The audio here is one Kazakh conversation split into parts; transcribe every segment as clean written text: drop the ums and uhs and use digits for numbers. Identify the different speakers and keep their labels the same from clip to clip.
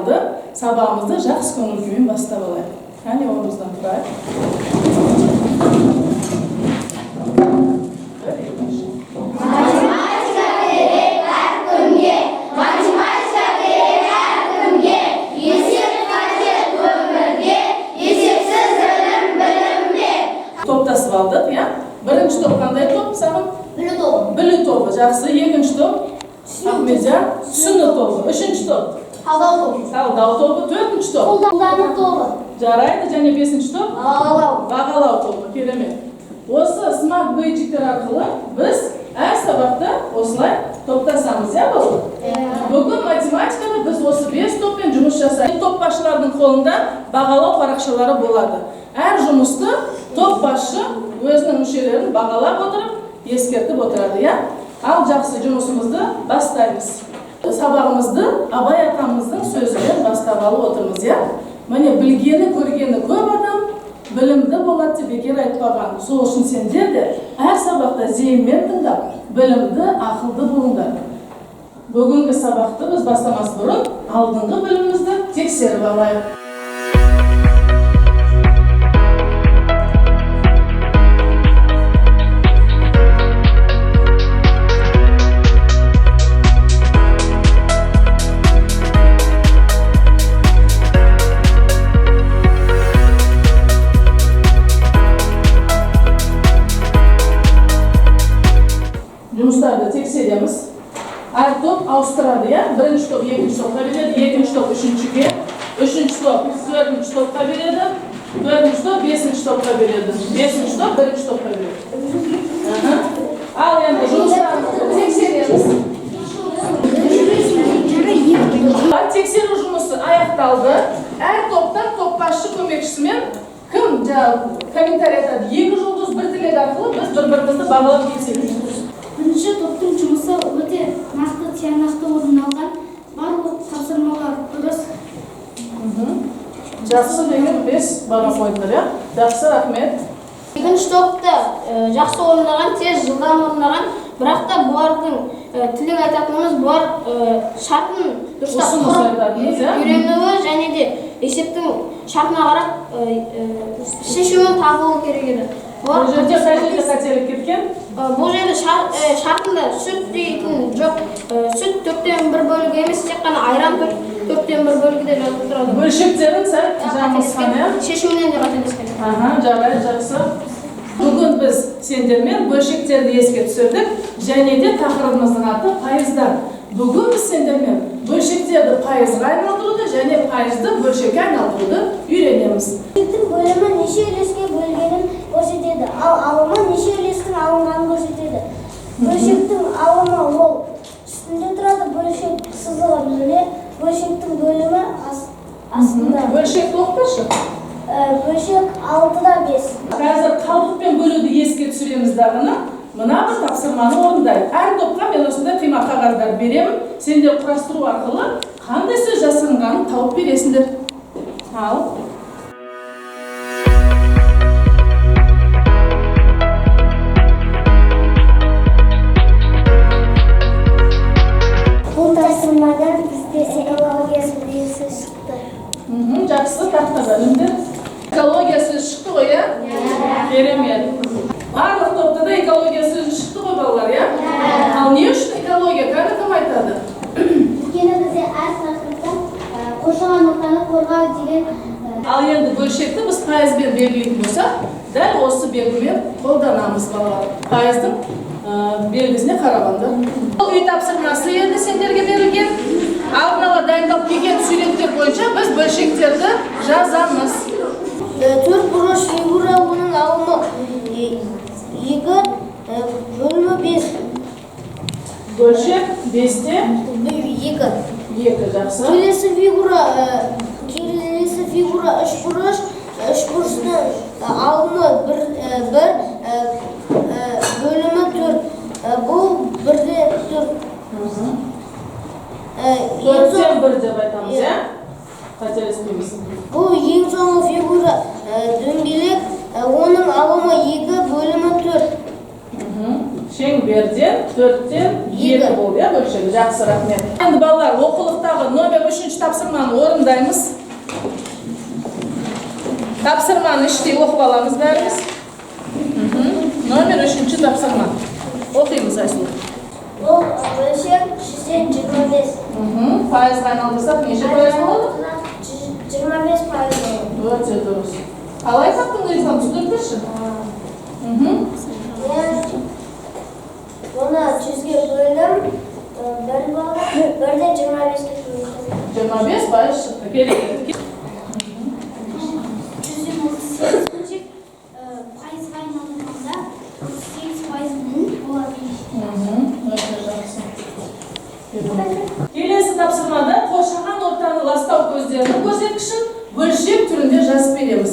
Speaker 1: аяқталды. Сабағымызды жақсы көңіл күймен бастап алайық. Кәне, орнымыздан тұрайық. Бір, екі, үш.
Speaker 2: Математика керек әркімге, математика керек әркімге, есеп қажет өмірге, есепсіз ілім білінбе.
Speaker 1: Топтасып алдық, иә? Бірінші топ қандай топ, Сағын?
Speaker 2: Білу тобы.
Speaker 1: Білу тобы, жақсы. Екінші топ? Ахметжан, түсіну тобы. Үшінші топ?
Speaker 2: Талдау тобы.
Speaker 1: Талдау тобы. Төртінші топ?
Speaker 2: Қолдану тобы.
Speaker 1: Жарайды. Және бесінші топ?
Speaker 2: Бағалау.
Speaker 1: Бағалау тобы. Керемет. Осы смарт бейджиктер арқылы біз әр сабақта осылай топтасамыз, иә, балалар? Бүгін математикада біз осы 5 топпен жұмыс жасаймыз. Топ басшылардың қолында бағалау парақшалары болады. Әр жұмысты топ басшы өзінің мүшелерін бағалап отырып, ескертіп отырады, иә? Ал жақсы, жұмысымызды бастаймыз. Сабағымызды Абай атамыздың сөзімен бастап алып отырмыз, иә? Міне, білгені, көргені көп адам білімді болады деп бекер айтпаған. Сол үшін сендер де әр сабақта зейінмен тыңдап, білімді, ақылды болыңдар. Бүгінгі сабақты біз бастамас бұрын алдыңғы білімімізді тексеріп алайық. Жұмыстарды тексереміз. Әр топ ауыстырады, иә? Бірінші топ екінші топқа береді, екінші топ үшіншіге, үшінші топ төртінші топқа береді, төртінші топ бесінші топқа береді, бесінші топ бірінші топқа береді. Ал енді жұмыстарымызды тексереміз. Тексеру жұмысы аяқталды. Әр топтан топ басшы көмекшісімен кім жаңағы комментарий айтады, 2 жұлдыз бір тілек арқылы біз бір-бірімізді бағалап кетеміз.
Speaker 3: Бірінші топтың жұмысы өте нақты, тиянақты орындалған. Барлық тапсырмалар дұрыс.
Speaker 1: Жақсы деген 5 баға қойдыңдар, иә? Жақсы, рахмет.
Speaker 4: Екінші топты жақсы орындаған, тез, жылдам орындаған. Бірақ та бұлардың тілек айтатынымыз, бұлар шартын дұрыстап
Speaker 1: Ұсыныс
Speaker 4: құрып
Speaker 1: айтатынымыз, иә?
Speaker 4: үйренуі және де есептің шартына қарап шешуін табуы керек еді.
Speaker 1: Бұл жерде қай жерде қателік кеткен?
Speaker 4: Бұл жерде шартында сүт дейтін жоқ. Сүт 1/4 бөлігі емес, тек қана айран 1/4 бөлігі деп жазылып тұрады.
Speaker 1: Бөлшектерін сәл жаңылысқан, иә?
Speaker 4: Шешімінен де қателескен.
Speaker 1: Аха, жарайды, жақсы. Бүгін біз сендермен бөлшектерді еске түсірдік және де тақырыбымыздың аты пайыздар. Бүгін біз сендермен бөлшектерді пайызға айналдыруды және пайызды бөлшекке айналдыруды үйренеміз.
Speaker 5: Бөлшектің бөлімі неше үлеске бөлгенін көрсетеді, ал алымы неше үлестің алынғанын көрсетеді. Бөлшектің алымы ол үстінде тұрады, бөлшек сызығы нөлде, бөлшектің бөлімі астында.
Speaker 1: Бөлшекті оқып.
Speaker 5: Бөлшек 6-5.
Speaker 1: Қазір қалдықпен бөлуді еске түсіреміз дағыны. Мына бір тапсырманы орындайық. Әр топқа мен осындай қима қағаздар беремін. Сендер құрастыру арқылы қандай сөз жасырынғанын тауып бересіңдер. Ал.
Speaker 5: Бұл тапсырмадан бізде экология сөзі шықты.
Speaker 1: Жақсы, тақтада іліндір. Экология сөзі шықты ғой, иә? Керемет. Барлық топта да экология сөзі шықты ғой, балалар, иә? Ал не үшін экология? Кәні кім айтады?
Speaker 5: Өйткені бізде әр тақырыпта қоршаған ортаны қорғау деген.
Speaker 1: Ал енді бөлшекті біз пайызбен белгілейтін болсақ, дәл осы белгімен қолданамыз, балалар. Пайыздың белгісіне қарағанда. Бұл үй тапсырмасы енді сендерге берілген. Алдын ала дайындалып келген суреттер бойынша біз бөлшектерді жазамыз.
Speaker 5: Төрт бұрыш фигура, оның алымы 2, бөлімі 5.
Speaker 1: Бөлшек 5-те
Speaker 5: 2.
Speaker 1: 2, жақсы.
Speaker 5: Келесі фигура үш бұрыш, үш бұрыштың алымы 1, бөлімі 4. Бұл 1-де 4.
Speaker 1: 4-тен 1 деп айтамыз, иә? Қателеспейміз.
Speaker 5: Бұл ең соңғы фигура дөңгелек, оның алымы 2, бөлімі 4.
Speaker 1: Шеңберден 4-тен 2 болды, иә, бөлшегі. Жақсы, рахмет. Енді балалар, оқулықтағы номер 3-ші тапсырманы орындаймыз. Тапсырманы іштей оқып аламыз бәріміз. Номер 3-ші тапсырма. Оқимыз, Айсұлу.
Speaker 5: Ол бөлшек 125.
Speaker 1: Пайызға айналдырсақ неше пайыз болады?
Speaker 5: 25% болады.
Speaker 1: Өте дұрыс. Қалай таптың, Нұрислам, түсіндіріп берші.
Speaker 5: Мен оны 100-ге бөлдім, бір болды, бірде 25-ке бөлдім.
Speaker 1: 25% шықты. Керемет.
Speaker 3: 138 бөлшек пайызға айналдырғанда 38% болады.
Speaker 1: Өте жақсы. Келесі тапсырмада қоршаған ортаны ластау көздерінің көрсеткішін бөлшек түрінде жазып береміз.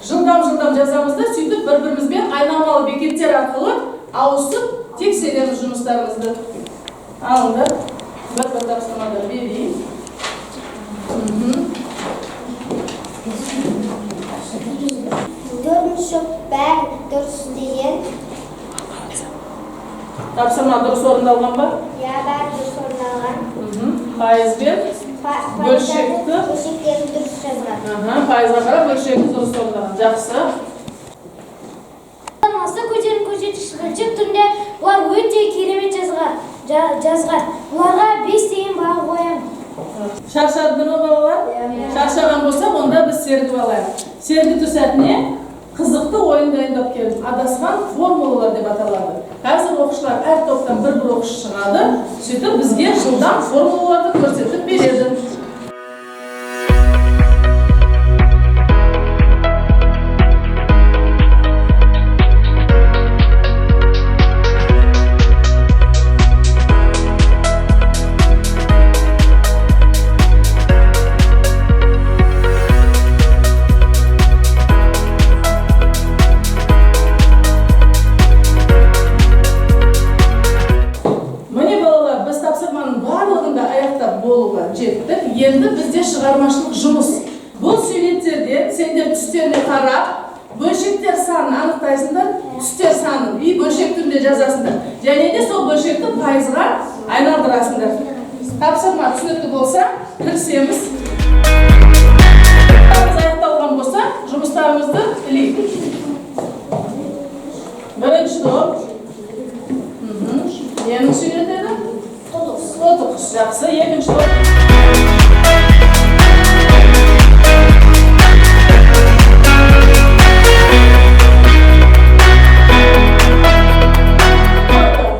Speaker 1: Жылдам-жылдам жазамыз да, сөйтіп бір-бірімізбен айналмалы бекеттер арқылы ауысып тексереміз жұмыстарымызды. Алыңдар, бір-бір тапсырмада берейін.
Speaker 2: Төртінші бәрі дұрыс істеген.
Speaker 1: Тапсырма дұрыс орындалған ба?
Speaker 2: Иә, бәрі дұрыс орындалған.
Speaker 1: Пайызбен бөлшекті
Speaker 2: Бөлшектерді дұрыс жазған.
Speaker 1: Пайызға қарап бөлшекті дұрыс орындаған. Жақсы.
Speaker 3: Аса көтерім көрсеткіш бөлшек түрінде бұлар өте керемет жазған. Бұларға 5 деген баға қоямын.
Speaker 1: Шаршады ма балалар? Шаршаған болса, онда біз сергіп алайық. Сергіту сәтіне қызықты ойын дайындап келдім. Адасқан формулалар деп аталады. Қазір оқушылар әр топтан бір-бір оқушы шығады, сөйтіп бізге жылдам формулаларды көрсетіп береді. Міне балалар, біз тапсырманың барлығын да аяқтап болуға жеттік. Енді бізде шығармашылық жұмыс. Бұл суреттерден сендер түстеріне қарап, бөлшектер санын анықтайсыңдар, түстер санын и бөлшек түрінде жазасыңдар. Және де сол бөлшекті пайызға айналдырасыңдар. Тапсырма түсінікті болса, кірісеміз. Аяқталған болса, жұмыстарымызды ілейік. Бірінші топ. Ненің суреті еді? Тотықұс. Жақсы, екінші топ.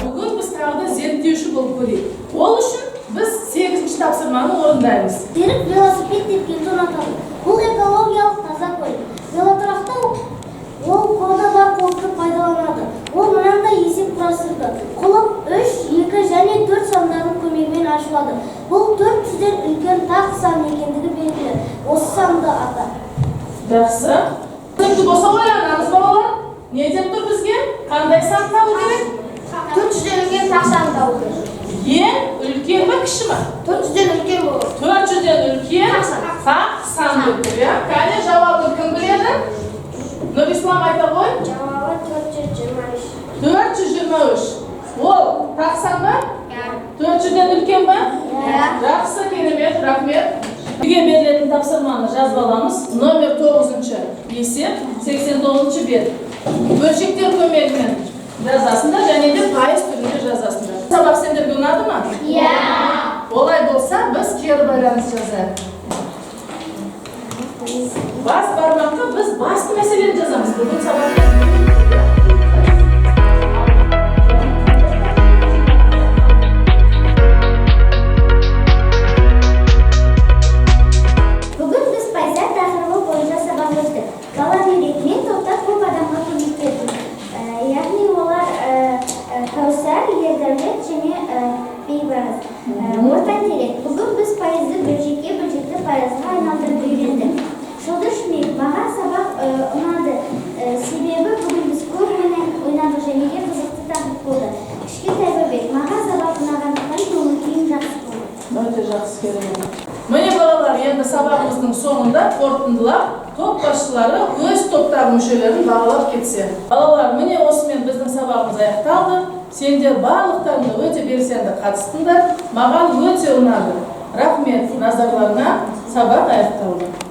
Speaker 1: Бүгін біз тағы да зерттеуші болып көрейік. Ол үшін біз 8-ші тапсырманы орындаймыз.
Speaker 5: Серік велосипед тепкенді ұнатады. Бұл экологиялық таза көлік. Велотұрақта ол қолда бар құлыпты пайдаланады. Ол мынандай есеп құрастырды. Құлып 3, 2 және 4 сандарының көмегімен ашылады. Бұл 400-ден үлкен тақ сан екендігі белгілі. Осы санды ата.
Speaker 1: Жақсы. Түсінікті болса ойланамыз балалар. Не деп тұр бізге? Қандай сан табу керек?
Speaker 4: 400-ден үлкен тақ сан табу керек.
Speaker 1: Ең үлкен бе, кіші ме?
Speaker 4: 400-ден үлкен болады.
Speaker 1: 400-ден үлкен тақ сан деп тұр, иә? Кәне, жауабын кім біледі? Нұрислам айта ғой.
Speaker 5: Жауабы 423.
Speaker 1: 423. Ол тақ сан ба? 400-ден үлкен ба?
Speaker 5: Иә.
Speaker 1: Жақсы, керемет, рахмет. Үйге берілетін тапсырманы жазып аламыз. Номер 9-шы есеп, 89-шы бет. Бөлшектер көмегімен жазасыңдар және де пайыз түрінде жазасыңдар. Сабақ сендерге ұнады ма?
Speaker 2: Иә.
Speaker 1: Олай болса, біз кері байланыс жазайық. Бас бармаққа біз басты мәселені жазамыз. Бүгін сабақта
Speaker 2: Бүгін біз пайыздар тақырыбы бойынша сабақ өттік. Бала мерек, мен топта көп адамға көмек бердім. Яғни олар Кәусар, Ердәулет және Бейбарыс. Ортан терек. Бүгін біз пайызды бөлшекке, бөлшекті пайызға айналдырып үйрендік. Жұлдыз Шүмек, маған сабақ ұнады. Себебі бүгін біз көп ойнадық және де қызықты тақырып болды. Кішкентай бөбек, маған сабақ ұнағандықтан көңіл күйім жақсы болды.
Speaker 1: Өте жақсы, керемет. Міне балалар, енді сабағымыздың соңында қорытындылап топ басшылары өз топтағы мүшелерін бағалап кетсе. Балалар, міне осымен біздің сабағымыз аяқталды. Сендер барлықтарың да өте белсенді қатыстыңдар. Маған өте ұнады. Рахмет назарларыңа. Сабақ аяқталды.